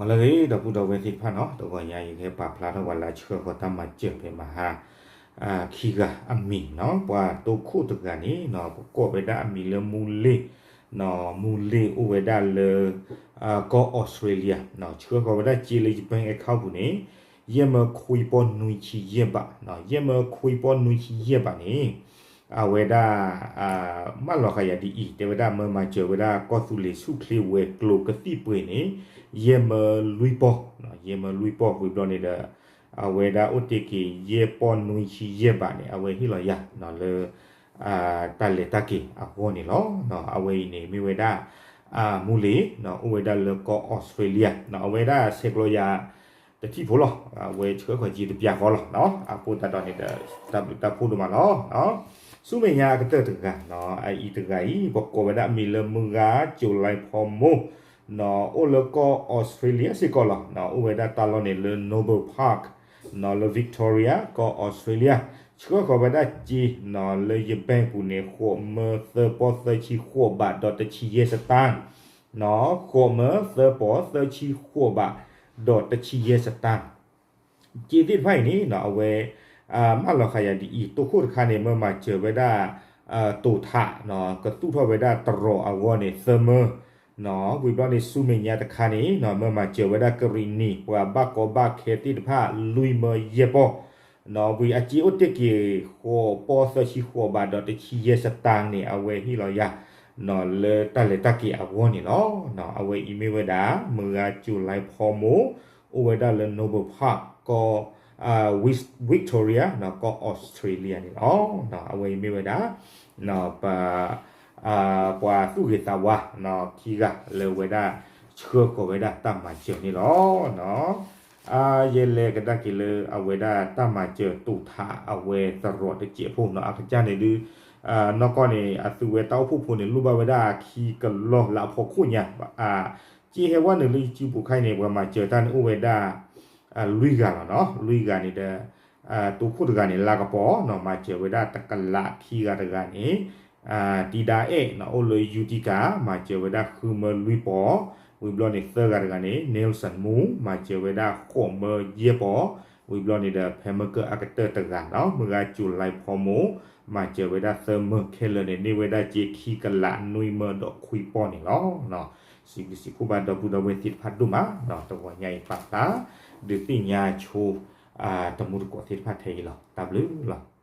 လၢအဂ့ၤ ဒီပုၢ်ဒီဝဲၢ်သ့ၣ်တဖၣ်နီၤ, တဂီၤညါအံၤ ယကဟဲပာ်ဖျါထီၣ်ပှၤလၢအဆှၢဃီၤတၢ်မၤစၢၤဖဲမဟါ ခံဂၤအမံၤနီၤ, ပှၤတိခိၣ်တဂၤန့ၣ်နီၤ ပကိးဝဲဒၣ်အမံၤလၢမူလ့ၣ်, မူလ့ၣ်အိၣ်ဝဲဒၣ်လၢ ကီၢ်အီစထြ့လယါ, ဆှၢဃီၤဝဲဒၣ်စ့လၢယဘဲၣ်အခါပူၤန့ၣ် ယဲၢ်မၢခွံပီၢ်နွံဆံယဲၢ်ဘး, ယဲၢ်မၢခွံပီၢ်နွံဆံယဲၢ်ဘးန့ၣ် အဝဲဒၣ် မၢလီၤဃာ်ယၤဒ်အံၤ, တဲဝဲဒၣ်မၢမၤစၢၤဝဲဒၣ်ကီၢ်သူလ့ၤဆူၣ်ချ့ဝဲၤကျိၤကသံၣ်ပှ့ၤန့ၣ် ယဲၢ်မၢလွံၢ်ပီၢ်, ယဲၢ်မၢလွံၢ်ပီၢ်ဝံၤဘျီန့ၣ်ဒီး အဝဲဒၣ်အိၣ်တ့ၢ်က့ၤယဲၢ်ပီၢ်နွံဆံယဲၢ်ဘးန့ၣ် အဝဲဟ့ၣ်လီၤယၤလၢ တၢ်လဲၤတၢ်က့ၤအဂီၢ်န့ၣ်လီၤ. အဝဲအံၤန့ၣ်မ့ၢ်ဝဲဒၣ် မူလ့ၣ် အိၣ်ဝဲဒၣ်လၢကီၢ်အီစထြ့လယါ, အဝဲဒၣ်ဆဲးကျိးယၤ တထံၣ်ဖိလီၤ, အဝဲဆှၢဃီၤက့ၤတပျၢ်ဃီလီၤ. အဃိသတးဒီးန့ၣ်ဒီး တၢ်ဘျုးတၢ်ဖှိၣ်ဒိၣ်မးလီၤ. ဆူမဲာ်ညါအကတၢၢ်တဂၤ, အအံၤတဂၤအံၤ ပကိးဝဲဒၣ်အမံၤလၢမုၢ်ဂၤကၠိၤလါဖီမိၢ်, အိၣ်လၢကီၢ်အီစထြ့လယါစ့ၢ်ကီးလီၤ. အိၣ်ဝဲဒၣ်တၢ်လီၢ်န့ၣ်လၢ Noble Park လၢ Victoria ကီၢ်အီစထြ့လယါ, ဆှၢဃီၤဝဲဒၣ်စ့ လၢယဘဲၣ်ပူၤန့ၣ် ဃိးမၢသၢပီၢ်သၢဆံဃိးဘးဒီးတဆံယဲၢ်စတၢၣ်, ဃိးမၢသၢပီၢ်သၢဆံဃိးဘး ဒီးတဆံယဲၢ်စတၢၣ် စ့သ့ၣ်တဖၣ်အံၤန့ၣ် အဝဲ မၢလီၤဃာ်ယၤဒ်အံၤ, တိခိၣ်တခါန့ၣ် မၢမၤစၢၤဝဲဒၣ် တိာ်ထး ကသူၣ်ထီၣ်ဝဲဒၣ်တရီးအဂီၢ်န့ၣ် သၢမၢ, ဝံၤဘျီန့ၣ် ဆူမဲာ်ညါတခါန့ၣ် မၢမၤစၢၤဝဲဒၣ်ကရံၣ်နံၣ် ပှၤဘၣ်ကီဘၣ်ခဲသ့ၣ်တဖၣ် လွံၢ်မၢယဲၢ်ပီၢ်, ဝံၤအစ့အိၣ်တ့ၢ်က့ၤ ဃိးပီၢ်သၢဆံဃိးဘးဒီးတဆံယဲၢ်စတၢၣ်န့ၣ် အဝဲဟ့ၣ်လီၤယၤ လၢတၢ်လဲၤတၢ်က့ၤအဂီၢ်န့ၣ်လီၤ. အဝဲအံၤမ့ၢ်ဝဲဒၣ် မုၢ်ဂၤကၠိၤလါဖီမိၢ် အိၣ်ဝဲဒၣ်လၢ Noble Park ကီၢ် Victoria ကီၢ်အီစထြ့လယါန့ၣ်လီၤ. အဝဲအံၤမ့ၢ်ဝဲဒၣ် ပ ပှၤသူၣ်ဂ့ၤသးဝါ ခံဂၤလၢဝဲဒၣ် ဆှၢဃီၤဝဲဒၣ်တၢ်မၤစၢၤန့ၣ်လီၤ. ယဲလဲၤကဒါက့ၤလၢအဝဲဒၣ်တၢ်မၤစၢၤတိာ်ထးအဝဲသရိာ်တစဲးဖိနီၤ, အကစၢ်န့ၣ်ဒုး နီၢ်ကီၢ်န့ၣ် အသုဝဲတၢ်အိၣ်ဖှိၣ်ဖိန့ၣ် လိၣ်ဘၣ်ဝဲဒၣ်ခံကလီၢ်လၢအဖီခိၣ်ညါ, စ့ဟဲဝဲနုာ်လၢယစုပူၤခါအံၤန့ၣ် ပှၤမၤစၢၤတၢ်န့ၣ်အိၣ်ဝဲဒၣ် လွံၢ်ဂၤလီၤနီၤ, လွံၢ်ဂၤန့ၣ်ဒီး တိခိၣ်တဂၤန့ၣ် လါကပီၤနီၤ မၤစၢၤဝဲဒၣ်တကလး, ခံဂၤတဂၤန့ၣ် တံဒါအဲၣ်နီၤ အိၣ်လၢယူတံကၤ မၤစၢၤဝဲဒၣ်ဃုမၢလွံၢ်ပီၤ, ဝံၤဘျီန့ၣ် သၢဂၤတဂၤန့ၣ် Nelson Moon မၤစၢၤဝဲဒၣ်ဃိးမၢယဲၢ်ပီၤ, ဝံၤဘျီန့ၣ်ဒီး ဖဲမုၢ်ကၢအကတၢၢ်တဂၤနီၤ မုၢ်ဂၤကၠိၤလါဖီမိၢ် မၤစၢၤဝဲဒၣ်သၢမၢခဲလၢာ်န့ၣ် န့ၢ်ဝဲဒၣ်စ့ခံကလးနွံမၢဒီးခွံပီၤန့ၣ်လီၤ. စံးဘျုးစံးဖှိၣ်ဘၣ်ဒီပုၢ်ဒီဝဲၢ်သ့ၣ်တဖၣ်ဒိၣ်မး, တဂီၤညါအံၤပာ်ဖျါ ဒုးသ့ၣ်ညါဆိ တမူတကိးသ့ၣ်တဖၣ်ထဲအံၤလီၤ. တၢ်ဘျုးလီၤ.